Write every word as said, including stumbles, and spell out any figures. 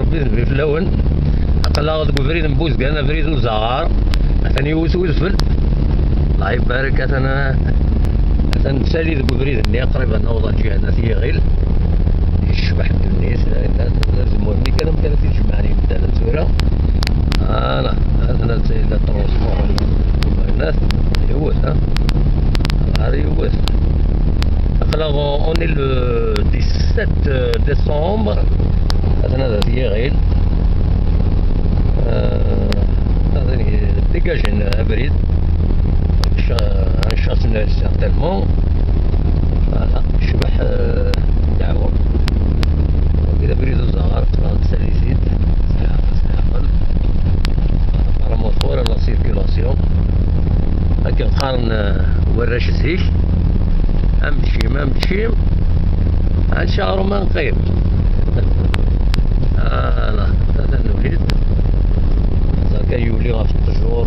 Rebbi d bi fell-awen. Aql-aɣ deg ubrid n Buzgan, abrid uzaɣar. Atan yiwet udfel. Allah ibarek, atan, atan nsali deg ubrid-nni, qrib ad naweḍ ɣer lǧiha n At Yiɣil. Yecbeḥ ddunit, d azemmur-nni kan amek ara t-id-jemɛen yimdanen tura. Ala, atan la transport n yiwet, ha? Ɣer yiwet. Aql-aɣ, on est le dix-sept décembre. Atan ad yiɣil. Euh, atan dégager abrid. Ch-, un châtelet certainement. Voilà, cbeḥ, euh, ddeɛwa. Wagi d abrid uzaɣar, qqleɣ-d s Alizit. Sɛiɣ, sɛiɣ. Apparemment tɣur la circulation. Akken qqaren, euh, warrac zik. Amčim, amčim. Ad ncaɣru ma nqim. Ala, atan nuhi-d. Ẓer kan yuli ɣef ṭṭjur.